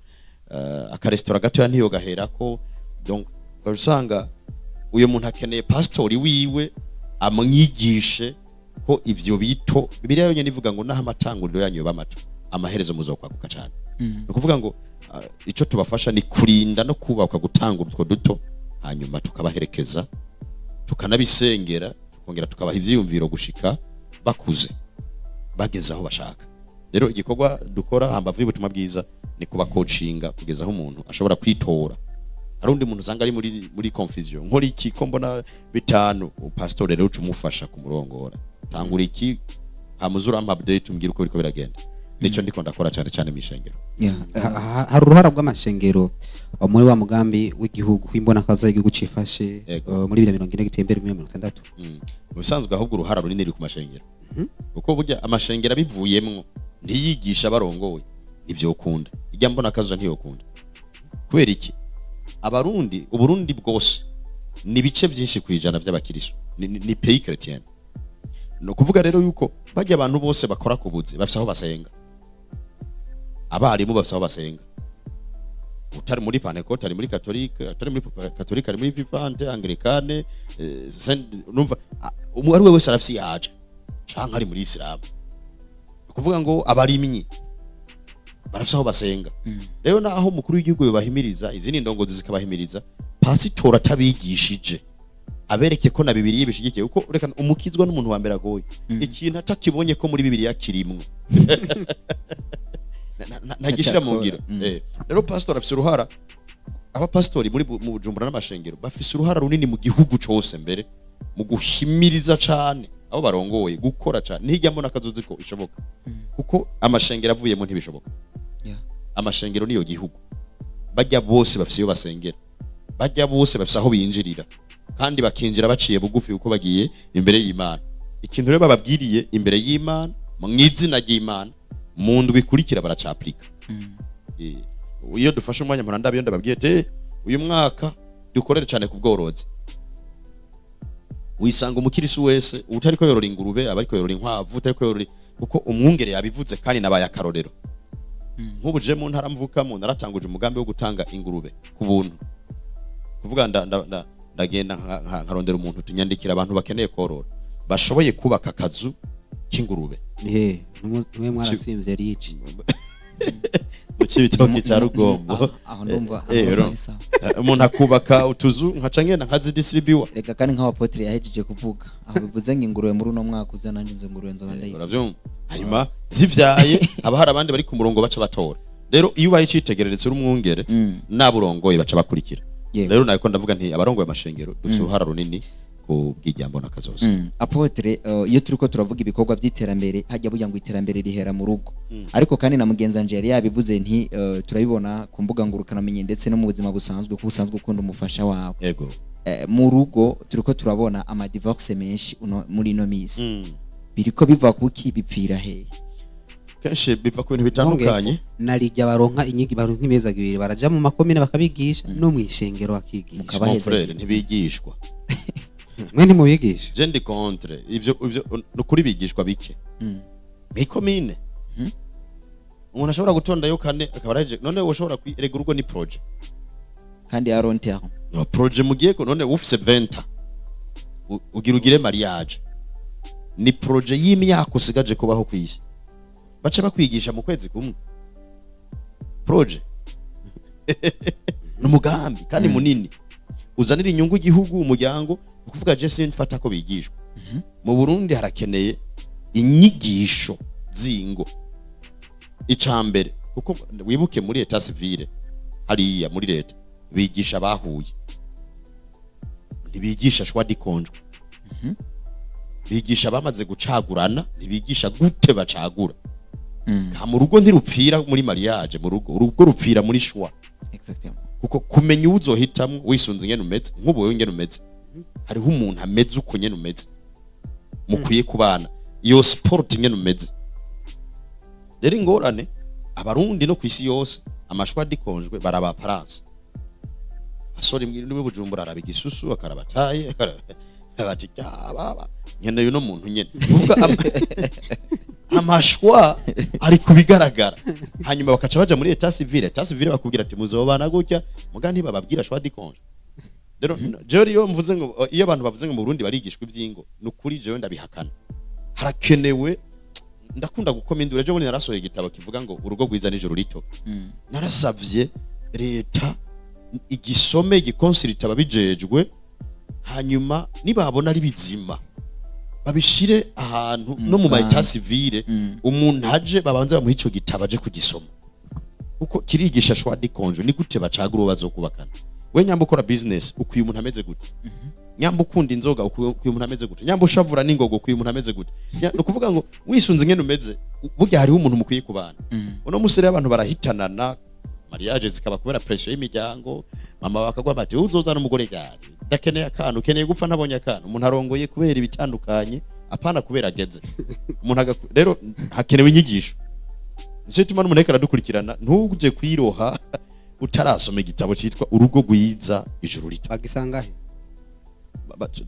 akaresitora gatoya ntiyo gaherako. Donc ugaca usanga uyo muntu akeneye pastori wiwe amwigishe ko ivyo bito. Bibiliya yonyene ivuga ngo naho amatanguriro yanyu yoba mato, amaherezo muzokwaguka cane. Ni ukuvuga ngo ico tubafasha ni kurinda no kubaka gutangura utwo duto, hanyuma tukabaherekeza, tukanabisengera, tukongera tukabaha ivyiyumviro gushika bakuze bageze aho bashaka. Rero igikorwa dukora hambavu y'ubutumwa bwiza ni kubakocinga kugeza aho umuntu ashobora kwitora. Hari undi muntu usanga ari muri confusion: nkora iki ko mbona bitanu? Pastor rero uca umufasha kumurongora: tangura iki, hama urampa update, umbwire uko biriko biragenda. Nico ndiko ndakora cyane cyane mw'ishengero. Hari uruhara rw'amashengero muri wa mugambi w'igihugu w'imbonakazo y'igihugu cifashe muri 2040 giteye imbere muri 60? Mu bisanzwe ahubwo uruhara runini ruri ku mashengero, kuko burya amashengero abivuyemwo ntiyigisha abarongoye ntivyokunda, ijya mbonakazo ntiyokunda. Kubera iki? Abarundi, Uburundi bwose ni ibice byinshi ku ijana by'abakiristo, ni pays chrétien. Ni ukuvuga rero yuko bajya abantu bose bakora ku buzi bafise aho basenga, abarimu bafise aho basenga, utari muri Pentecôte ari muri Catholique, atari muri Catholique ari muri Vivante, Anglicane, numva umwe ari we wese arafise yaje, canke ari muri Islam. Ni ukuvuga ngo abarimyi barafise aho basenga. Rero naho umukuru w'igihugu yobahimiriza, izindi ndongozi zikabahimiriza, pasitora atabigishije abereke ko na Bibiliya ibishigikiye, kuko reka umukizwa n'umuntu wa mbere agoye ikintu atakibonye ko muri Bibiliya kirimwo ntagishira mu ngiro. Rero pastor afise uruhara, abapasitori muri mu Bujumbura n'amashengero bafise uruhara runini mu gihugu cose, mbere mu guhimiriza cane abo barongoye gukora cane. Ntijya mbona akazozi ko ishoboka, kuko amashengero avuyemo ntibishoboka. Amashengero niyo gihugu. Bajya bose bafise iyo basengera, bajya bose bafise aho binjirira, kandi bakinjira baciye bugufi kuko bagiye imbere y'Imana. Ikintu rero bababwiriye imbere y'Imana mu izina ry'Imana, mu ndwi ikurikira baracapurika. Iyo dufashe umwanya mpora ndabiyo ndababwiye te uyu mwaka dukorere cyane ku bworozi. Wisanga umukirisu wese utariko yorora ingurube aba ariko yorora inkwavu, utariko yorora, kuko umwungere yabivuze kandi nabaye akarorero. Nk'ubu je mu ntara mvukamo naratanguje umugambi wo gutanga ingurube ku buntu, kuvuga ndagenda nkarondera umuntu, tunyandikira abantu bakeneye korora bashoboye kubaka akazu k'ingurube. Nihe nimwe mwarasimvye rici? Mu Cibitoke cya Rugombo. Aho ndumva aho ni sawa. Umuntu akubaka utuzu, nkaca ngenda nkazidisiribiwa. Reka kandi nk'abapotre yahejeje kuvuga aho bivuze ngo ingurube muri uno mwaka uza, nanje izo ngurube nzoba ndayiba. Uravyumva? Hanyuma zivyaye haba hari abandi bari ku murongo baca batora. Rero iyo ubaye icitegererezo uri umwungere, n'aburongoye baca bakurikira. Rero nariko ndavuga nti abarongoye amashengero dufise uruhara runini ku bw'ijambo n'akazoza. Apotre, iyo turiko turavuga ibikorwa by'iterambere, hajya burya ngo iterambere rihera mu rugo. Ariko kandi na mugenzi wanje yari yabivuze nti turabibona ku mbuga ngurukanabumenyi ndetse no mu buzima busanzwe ko usanzwe ukunda umufasha wawe. Mu rugo turiko turabona ama divorce menshi muri ino misi. Biriko biva kuki? Bipfira hehe? Kenshi biva ku bintu bitandukanye. Narijya baronka inyigi, baronka imezi 2, baraja mu makomine bakabigisha, no mw'ishengero bakigisha. Mukabaheza. Mon frère, ntibigishwa. Mwe ntimubigisha? Je ndi contre ivyo. Nukuri bigishwa bike mw'ikomine. Umuntu ashobora gutondayo kane akaba araje. None ushobora erega urugo ni projet. Kandi ya long terme. No projet mugiye ko none ufise 20 ugira ugire mariage, ni projet y'imyaka usigaje kubaho ku isi. Baca bakwigisha mu kwezi kumwe? Projet ni umugambi kandi munini uzanira inyungu igihugu, umuryango. Ukuvuga je simfata ko bigishwa. Mu Burundi harakeneye inyigisho zingo icambere, kuko wibuke muri état civil hariya muri leta bigisha abahuye, ntibigisha choix du conjoint. Bigisha abamaze gucagurana, ntibigisha gute bacagura. Ka mu rugo ntirupfira muri mariage, mu rugo urugo rupfira muri choix. Exactement. Kuko kumenya uwo uzohitamwo wisunze ingene umeze, nk'ubu wewe ingene umeze, hariho umuntu ameze uko nyene umeze mukwiye kubana, iyo sport ingene umeze. Rero ingorane Abarundi no kwisi yose, ama choix du conjoint baraba apparence. Asore imwe Bujumbura araba igisusu, akaraba taye, bati baba nkeneye uno muntu nyene. Kuvuga ama choix ari kubigaragara, hanyuma bakaca baja muri état civil. État civil bakubwira ati muzobana gutya, muga ntibababwira choix du conjoint. Rero jewe iyo mvuze ngo, iyo abantu bavuze ngo mu Burundi barigishwa ivyingo, nukuri jewe ndabihakana. Harakenewe. Ndakunda gukoma induru. Ejo bundi narasohoye igitabo kivuga ngo "Urugo rwiza n'ijuru rito". Narasavye leta igisome, igi consulte ababijejwe, hanyuma nibabona ari bizima babishire ahantu no mu ma état civil. Umuntu aje babanze bamuha ico gitabo aje kugisoma, kuko kirigisha choix du conjoint, ni gute bacagura uwo bazokubakana. We nyamba ukora business, ukwiye umuntu ameze gute? Nyamba ukunda inzoga, ukwiye umuntu ameze gute? Nyamba ushavura n'ingogo, ukwiye umuntu ameze gute? Ni ukuvuga ngo wisunze ingene umeze, burya hariho umuntu mukwiye kubana. Uno musi rero abantu barahitanana, mariage zikaba kubera pression y'imiryango. Mama bakagwa bati uzozana umugore ryari, ndakeneye akantu, ukeneye gupfa ntabonye akantu. Umuntu arongoye kubera ibitandukanye, apana kubera ageze umuntu rero hakenewe inyigisho. Nicyo gituma n'umuntu ariko aradukurikirana, ntuje kwiroha utarasoma igitabo cyitwa "Urugo rwiza ijuru rito". Bagisanga he?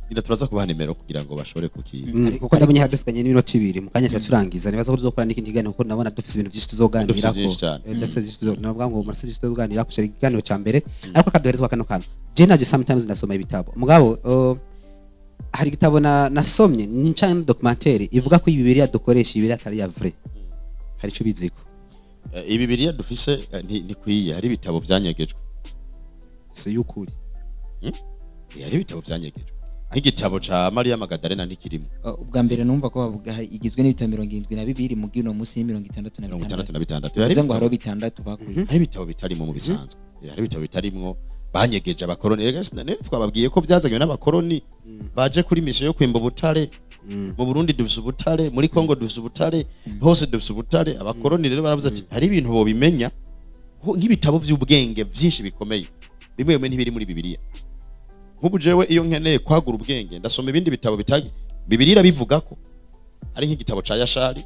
Gira turaza kubaha nimero kugira ngo bashobore kuki Kuko ndabonye hadusigaye n'iminota 2, mu kanya tuba turangiza. Nibaza ko tuzokora n'ikindi kiganiro, kuko ndabona dufise ibintu byinshi tuzoganirako. Dufise byinshi cyane. Dufise byinshi navuga ngo murafise byinshi tuzoganira kushira ikiganiro ca mbere, ariko kaduherezwa kano kantu. Je naje sometimes ndasoma ibitabo, mugabo hari igitabo nasomye nca documentaire ivuga ko Bibiliya dukoresha, Bibiliya atari ya vrai. Hari ico biziko? Ibi Bibiliya dufise ntikwiye, hari ibitabo vyanyegejwe. Si y'ukuri. Hari ibitabo vyanyegejwe, nk'igitabo ca Mariya Magadalena ntikirimo. Ubwa mbere numva ko bavuga igizwe n'ibitabo 72, mu bw'uno munsi ni mirongo itandatu na mirongo itandatu bitandatu. Na bitandatu. Hari Bivuze ngo hariho ibitabo bitandatu bakuye. Hari ibitabo bitarimo mu bisanzwe. Hari ibitabo bitarimwo banyegeje abakoroni. Rega nene twababwiye ko byazanywe n'abakoroni baje kuri mission yo kwimba ubutare. Mu Burundi dufise ubutare, muri Kongo dufise ubutare, hose dufise ubutare. Abakoroni rero baravuze ati hari ibintu bobimenya, nk'ibitabo vy'ubwenge vyinshi bikomeye, bimwe bimwe ntibiri muri Bibiliya. Nk'ubu jewe iyo nkeneye kwagura ubwenge, ndasoma ibindi bitabo bitagi Bibiliya irabivuga ko ari nk'igitabo ca Yashari,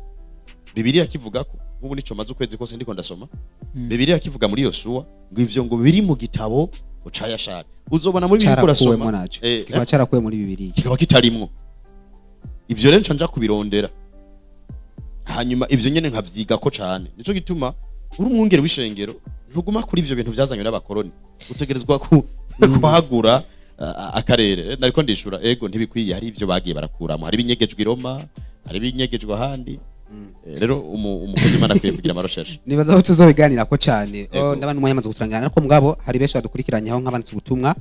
Bibiliya kivuga ko nk'ubu nico maze ukwezi kose ndiko ndasoma. Bibiliya kivuga muri Yosuwa ngo ivyo ngo biri mu gitabo ca Yashari, uzobona muri Bibiliya Carakuwemo urasoma. Naco kikaba carakuwe muri Bibiliya. Kikaba kitarimwo. Ivyo rero nca nja kubirondera, hanyuma ivyo nyene nkavyigako cane. Nico gituma uri umwungere w'ishengero, ntuguma kuri ivyo bintu vyazanywe n'abakoroni, utegerezwa kuhagura akarere. Nariko ndishura, ego ntibikwiye, hari ivyo bagiye barakuramo, hari ibinyegejwe i Roma, hari ibinyegejwe ahandi. Rero umukozi w'Imana akwiye kugira ama recherches. Nibaza aho tuzobiganira ko cyane. Ego. Oh, ndabona umwanya amaze kuturangirana, ariko mugabo hari benshi badukurikiranye aho nk'abanditse ubutumwa.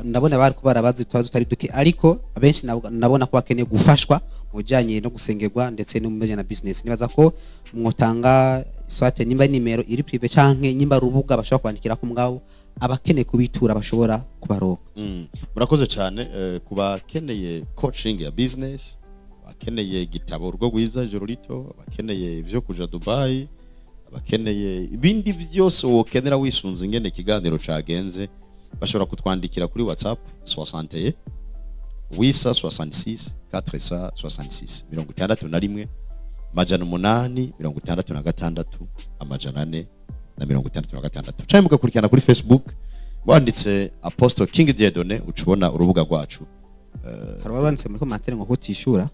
Ndabona bari ko barabazi utubazo tutari duke, ariko abenshi ndabona ko bakeneye gufashwa mu bijyanye no gusengerwa ndetse no mu bijyanye na business. Nibaza ko mwotanga soit nimba ari nimero iri privé canke nimba ari urubuga bashobora kwandikira ko, mugabo abakeneye kubitura bashobora kubaronka. Murakoze cyane. Ku bakeneye coaching ya business, abakeneye igitabo "Urugo rwiza ijoro rito", abakeneye ivyo kuja Dubai, abakeneye ibindi vyose wokenera wisunze ingene ikiganiro cagenze, bashobora kutwandikira kuri WhatsApp 61 866 466, 61 866 466, canke mugakurikirana kuri Facebook wanditse Apostle King Dieudonné, uca ubona urubuga rwacu. Hari abanditse muri commentaire ngo kutishura.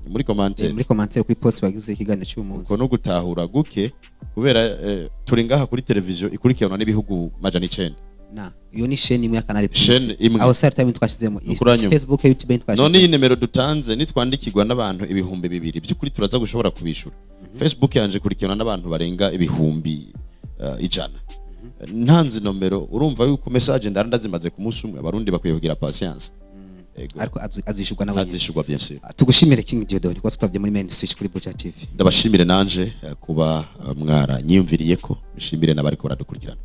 Muri commentaire? Muri commentaire kuri post bagize ikiganiro cy'uyu munsi. Uko no gutahura guke, kubera turi ngaha kuri televiziyo ikurikiranwa n'ibihugu 900. Na iyo ni chaîne imwe ya Canal Plus. Chaîne imwe. Aho Star Time twashizemo. Nukuranyuma. Facebook, YouTube twashizemo. None iyi nimero dutanze nitwandikirwa n'abantu 2000, by'ukuri turaza gushobora kubishura? Facebook yanje ikurikiranwa n'abantu barenga 100,000. Ntanze nomero, urumva yuko message ndara ndazimaze ku munsi umwe. Abarundi bakwiye kugira patience. Ego. Ariko azishurwa nawe nyene. Azishurwa, bien sûr. Tugushimire King Dieudonné kuba tutavye muri Main Switch kuri Buja TV. Ndabashimire nanje kuba mwaranyiyumviriye ko nshimire n'abariko baradukurikirana.